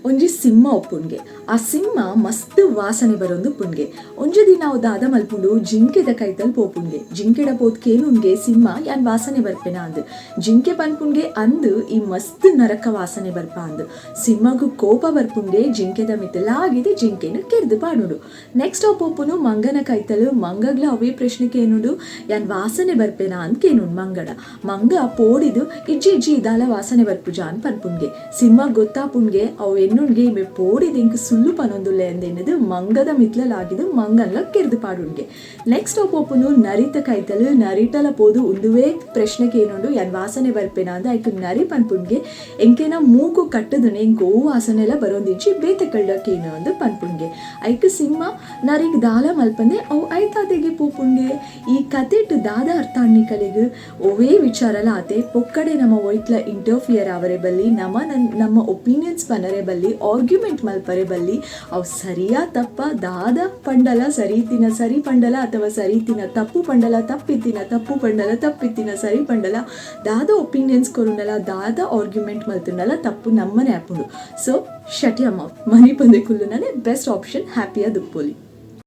ಒಂಜಿ ಸಿಮ್ಮ ಉಪ್ಪುಂಡ್ಗೆ. ಆ ಸಿಮ್ಮ ಮಸ್ತ್ ವಾಸನೆ ಬರೊಂದು ಉಪ್ಪುಂಡ್ಗೆ. ಒಂಜಿ ದಿನ ಅವು ದಾದ ಮಲ್ಪುಂಡು, ಜಿಂಕೆದ ಕೈತಲ್ ಪೋಪುಂಡ್ಗೆ. ಜಿಂಕೆಡ ಪೋದ್ ಕೇನುಂಡ್ಗೆ, ಸಿಮ್ಮ ಯಾನ್ ವಾಸನೆ ಬರ್ಪೆನಾ ಅಂದ್. ಜಿಂಕೆ ಪನ್ಪುಂಡ್ಗೆ, ಅಂದ್ ಈ ಮಸ್ತ್ ನರಕ ವಾಸನೆ ಬರ್ಪ ಅಂದ್. ಸಿಮ್ಮಗ್ ಕೋಪ ಬರ್ಪುಂಡ್ಗೆ. ಜಿಂಕೆದ ಮಿತ್ತ್ ಲಾಗಿದ್ ಜಿಂಕೆನ್ ಕೆರ್ದ್ ಪಾಡುಂಡು. ನೆಕ್ಸ್ಟ್ ಅವು ಪೋಪುನು ಮಂಗನ ಕೈತಲ್. ಮಂಗಗ್ಲ ಅವೇ ಪ್ರಶ್ನೆ ಕೇನುಂಡು. ಯಾನ್ ವಾಸನೆ ಬರ್ಪೆನಾ ಅಂದ್ ಕೇನುಂಡು ಮಂಗಡ. ಮಂಗ ಪೋಡಿದ್ ಇಜ್ಜಿ ಇಜ್ಜಿ, ದಾಲ ವಾಸನೆ ಬರ್ಪುಜ ಅಂದ್ ಪನ್ಪುಂಡ್ಗೆ. ಸಿಮ್ಮಗ್ ಗೊತ್ತಾಪುಂಡ್ಗೆ. ಅವು ಎನ್ನುಂಡ್ಗೆ, ಇಂಬೆ ಪೋಡಿದ್ ಎಂಕ್ ಸುಳ್ಳು ಪನೊಂದುಲ್ಲೆ ಅಂದ್ ಎನ್ನುದು ಮಂಗದ ಮಿತ್ತ್ಲ ಲಾಗಿದ್ ಮಂಗನ್ಲ ಕೆರ್ದ್ ಪಾಡುಂಡ್ಗೆ. ನೆಕ್ಸ್ಟ್ ಅವು ಪೋಪುನು ನರಿತ ಕೈತಲ್. ನರಿಟಲ ಪೋದು ಉಂದುವೇ ಪ್ರಶ್ನೆ ಕೇನುಂಡು, ಯಾನ್ ವಾಸನೆ ಬರ್ಪೆನಾ ಅಂದ್. ಐಕ್ ನರಿ ಪನ್ಪುಂಡ್ಗೆ, ಎಂಕೆನ ಮೂಕು ಕಟ್ಟುದುನೆ, ಎಂಕ್ ಒವು ವಾಸನೆಲ ಬರೊಂದಿಜ್ಜಿ, ಬೇತೆ ಕಲ್ಡ ಕೇನು ಅಂದ್ ಪನ್ಪುಂಡ್ಗೆ. ಐಕ್ ಸಿಂಹ ನರಿಗ್ ದಾಲ ಮಲ್ಪಂದೆ ಅವು ಐತಾತೆಗೆ ಪೋಪುಂಡ್ಗೆ. ಈ ಕತೆಟ್ ದಾದ ಅರ್ಥ ಆಂಡ್ ನಿಕಲೆಗ್? ಒವೇ ವಿಚಾರಲ ಆತೆ, ಪೊಕ್ಕಡೆ ನಮ ಒಯ್ತ್ಲ ಇಂಟರ್ಫಿಯರ್ ಆವರೆ ಬಲ್ಲಿ. ನಮ ನಮ್ಮ ಒಪಿನಿಯನ್ಸ್ ಪನರೆ ಬಲ್ಲಿ, ಆರ್ಗ್ಯುಮೆಂಟ್ ಮಲ್ಪರೆ ಬಲ್ಲಿ. ಅವು ಸರಿಯಾ ತಪ್ಪ ದಾದ ಪಂಡಲ, ಸರಿ ಇತ್ತಿನ ಸರಿ ಪಂಡಲ ಅಥವಾ ಸರಿ ಇತ್ತಿನ ತಪ್ಪು ಪಂಡಲ, ತಪ್ಪಿತ್ತಿನ ತಪ್ಪು ಪಂಡಲ, ತಪ್ಪಿತ್ತಿನ ಸರಿ ಪಂಡಲ, ದಾದ ಒಪಿನಿಯನ್ಸ್ ಕೊರುಂಡಲ, ದಾದ ಆರ್ಗ್ಯುಮೆಂಟ್ ಮಲ್ತುಂಡಲ ತಪ್ಪು ನಮ್ಮನೆ ಆಪುಂಡು. So shut your mouth. ಮನಿಪಂದೆ ಕುಲ್ಲುನನೆ ಬೆಸ್ಟ್ ಆಪ್ಷನ್. ಹ್ಯಾಪಿಯಾದ್ ಉಪ್ಪೊಲಿ.